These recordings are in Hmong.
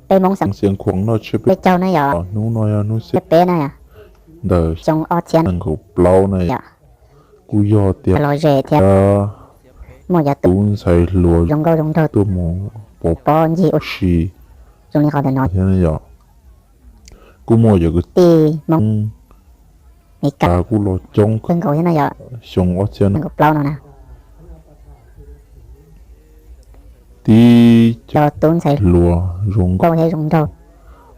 peb Hmoob Xeev Khuam noj tsiab peb caug na yom. Hnub no yog hnub xiab peb na yom, ntawm xyoo ob txhiab nees nkaum plaub na yom. Kuj yog tias los zem thiab muaj cov tub ntxhais hluas zoo nkauj zoo nraug tuaj mus pov pob ncig ua si zoo li qhov ntawm no thiab yom. Kuj muaj cov kwv tij Hmoob Meskas kuj los coob kawg nkaus thiab na yom. Xyoo ob txhiab nees nkaum plaub no na, tib cov tub ntxhais hluas zoo nkauj thiab zoo nraug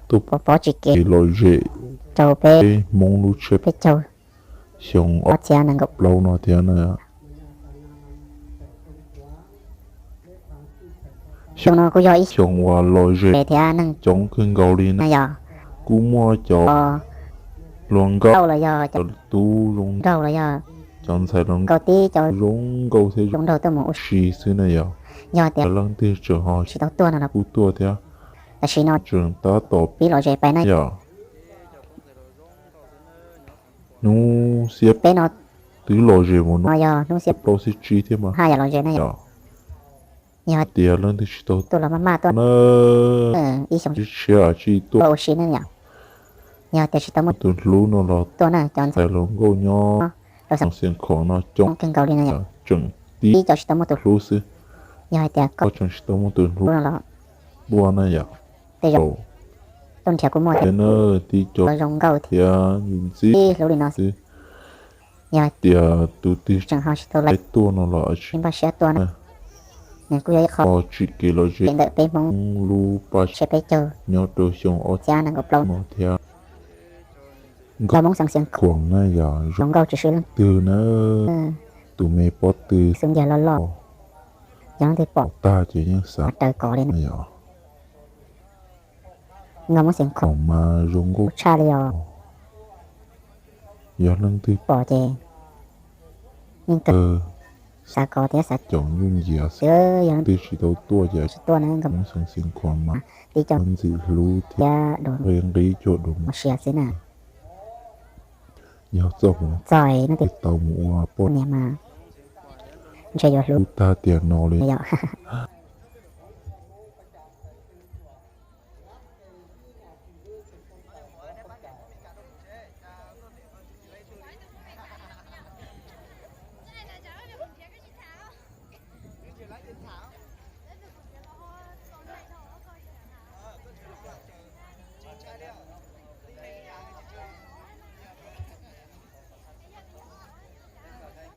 tuaj pov pob tsis kev los zem rau peb Hmoob lub tsiab peb caug xyoo ob txhiab nees nkaum plaub no thiab na. Xyoo no kuj yog ib xyoo uas los zem thiab neeg coob kawg nkaus li na yom. Kuj muaj cov hluas nkauj los yog cov tub zoo nraug los yog cov ntxhais hluas nkauj tib cov zoo nkauj thiab zoo nraug tuaj mus ua si xwb na yom. Yog tias leej twg tseem ho tsis tau tuaj no los kuj tuaj thiab. Tam sim no tseem tab tom pib los zem pais na yom. Hnub xiab peb no twb los zem mus no, yog hnub xiab plaub xiab tsib thiab mas haj yam los zem na yom. Yog tias leej twg tsis tau tuaj los maj maj tuaj na, ib xyoo tshiab tshiab tsij tuaj ua si na yom. Yog tias tsis tau muaj tus hlub no los tuaj na, cov ntxhais hluas nkauj nyob rau Xeev Khuam no coob kawg nkaus li na yom, tseem tib cov tsis tau muaj tus hlub xwb. Yog hais tias koj tseem tsis tau muaj tus hlub no los tuaj na yom, tej zaum tuaj nrhiav kuj muaj thiab na, tib cov zoo nkauj thiab ntxim ntxim hlub li no xwb. Yog tias tus twg tseem ho tsis tau lais tuaj no los tsis npaj siab tuaj na, nws kuj yog ib qho tsim kev los zem ntawm peb Hmoob lub paj tsiab peb caug nyob rau xyoo ob txhiab nees nkaum plaub no thiab. Nkauj Hmoob Xeev Khuam na yom, zoo nkauj tsis swb leej twg na, tus me pob tw xub ntiag loj loj, yog leej twg pom tag ces yeej xav raws kov li na yom. Nkauj Hmoob Xeev Khuam mas zoo nkauj tshaj li os. Yog leej twg pom ces yeej kawg xav kov thiab xav caum nyuj nyiav xwb. Yog leej twg tsis tau tuaj ces tsis tuaj na, Nkauj Hmoob Xeev Khuam mas tib cov ntxim hlub thiab nqi nqi cuag dua mus sia xwb na. Yog txoj hmoov txog no ces tau mus ua poj niam mas ntshe yuav hlub tag tiam no li yom.